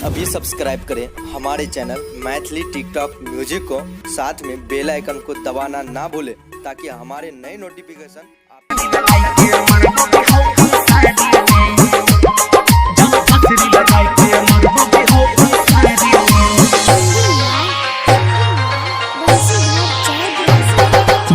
अभी सब्सक्राइब करें हमारे चैनल मैथिली टिकटॉक म्यूजिक को, साथ में बेल आइकन को दबाना ना भूलें ताकि हमारे नए नोटिफिकेशन आप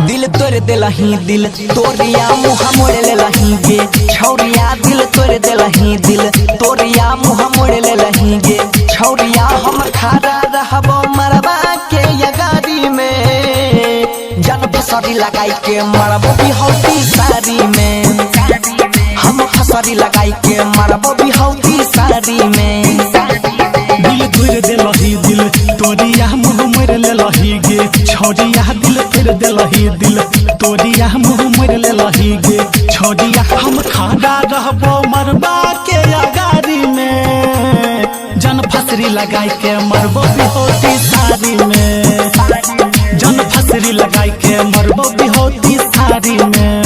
दिल तोड़ देलही दिल तोरिया मुँह मोड़ लेलही गे छौरिया। दिल तोड़ देलही दिल तोरिया मुँह मोड़ लेलही गे छौरिया। हम खड़ा रहबो मरबा के यगारी में, जन फसरी लगाई के मरबो बिहौती साड़ी में। हम फसरी लगाई के मरबो बिहौती साड़ी में। दिल तोड़ देलही दिल तोरिया मुँह मोड़ लेलही गे छौरिया। दिल तोड़ देलही दिल तोरिया मुँह मोड़ लेलही गे छौरिया। हम खड़ा रहबो मरबा के अगारी में, जन फसरी लगाई के मरबो बिहौती साड़ी में। जन फसरी लगाई के मरबो बिहौती साड़ी में।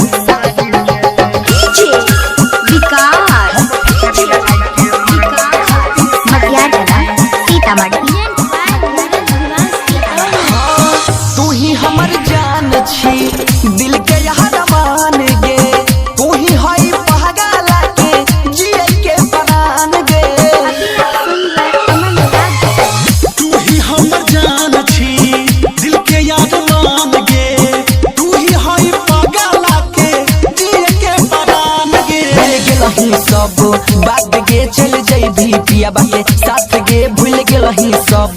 सीतामढ़ी। तू ही हमर जान छी दिल के हरमान गे, तू ही हई पहगाला के जिए के प्राण गे। तू ही हमर जान छी दिल के यार मान गे, तू ही हई पागला के जिए के परान गे। भूल गेलही सब बात गे चल जइबी पियाबा के साथ गे। भूल गेलही सब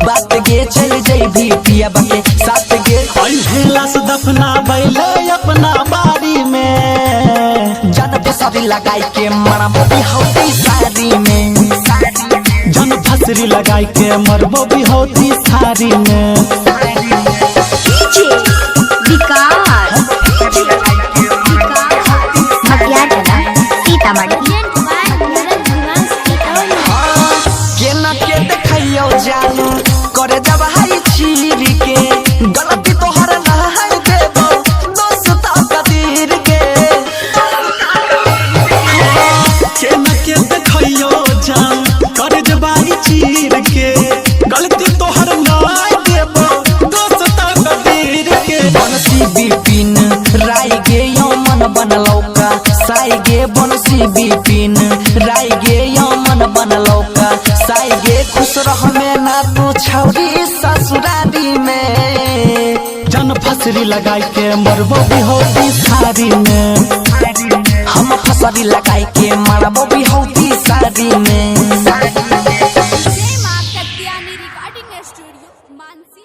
बात गे चल जइबी पियाबा के साथ गे। अइहेला से दफना बैले अपना बारी में, जन फसरी लगाई के मरबो बिहौती साड़ी में। जन फसरी लगाई के मरबो बिहौती साड़ी में। सीतामढ़ी। केना के देखैयो जानू करे जब हाई चीर के, गलती तोहर नहाय देबो दोस्त कदीर के। केना के देखैयो जान कर जबाई चीर के, गलती तोहर नाय देबो दोस्त कदीर के। बनसी बिपिन राय गे यो मन बनलौका साई गे। बनसी बिपिन राय गे यो मन बनलौका साई गे। खुश रह में ना तू छौरी ससुरारी में, जन फसरी लगाई के मरबो बिहौती साड़ी में। हम फसरी लगाई के मरबो बिहौती साड़ी में। जय मां कत्यानी रिकॉर्डिंग स्टूडियो मानसी।